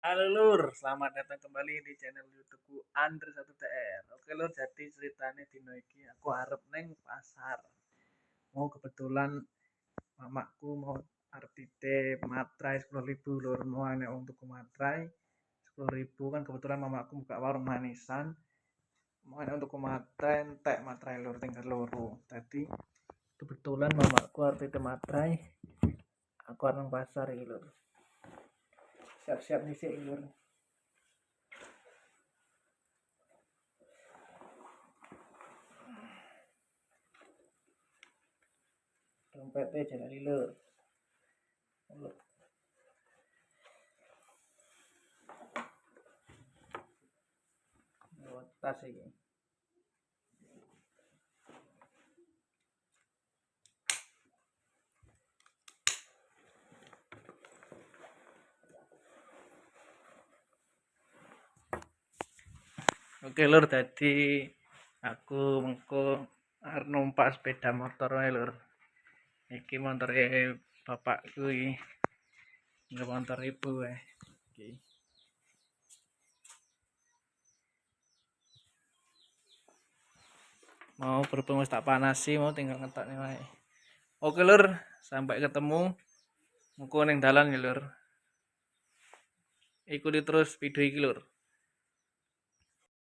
Halo lur, selamat datang kembali di channel YouTubeku Andre 1TR. Oke lur, jadi ceritanya dino iki aku arep neng pasar. Mau kebetulan mamaku mau arep titip materai 10.000 lur, mau enek wong tuku materai 10.000, kan kebetulan mamaku buka warung manisan. Mau enek wong tuku materai, entek materai lur, tinggal loro. Dadi kebetulan mamaku arep titip materai, aku arep nang pasar iki lur. Siap-siap dhisik iki lur. Dompetnya jalan lur. Tas iki. Oke lur, dadi aku mengko arep numpak sepeda motor ae lur. Iki montore bapakku iki. Nggak motor ibu ae. Iki. Mau berhubung wis tak panasi, mau tinggal ngetokne wae. Oke lur, sampai ketemu mengko ning dalan ya lur. Ikuti terus video iki lur.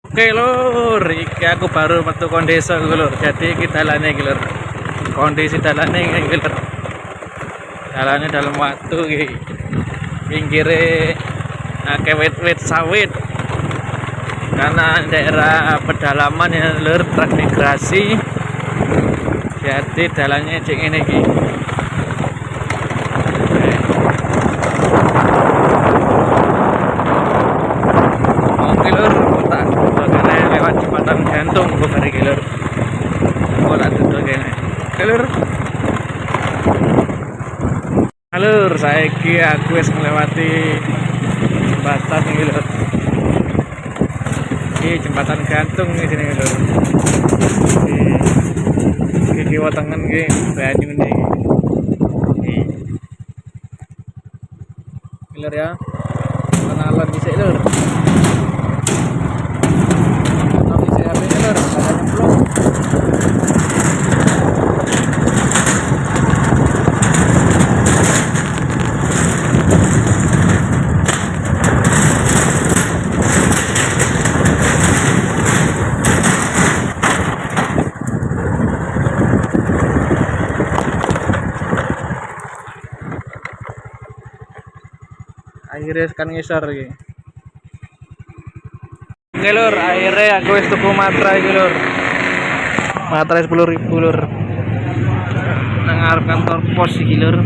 Oke lur, iki aku baru metu kon desa iki lur. Jadi iki dalane iki lur. Kondisi dalane iki lur. Dalane dalem watu iki. Pinggire akeh wit-wit sawit. Karena daerah pedalaman ya lur, transmigrasi. Jadi dalannya cek ngene iki. Oke lur, tak kene lewat jembatan gantung kok bar iki lur. Aku tak duduk kene. Oke lur. Lur, saiki aku wis nglewati jembatan iki lur. Iki jembatan gantung iki jenenge lur. Iki kiwa tengen iki banyune iki. Iki. Iki lur ya. Kenalan dhisik lur. Kenalan dhisik HP-ne lur, pada nyemplung. Akhirnya kan ngisor iki. Oke lur, akhirnya aku wis tuku materai iki lur. Materai 10.000 lur. Nang ngarep kantor pos iki lur.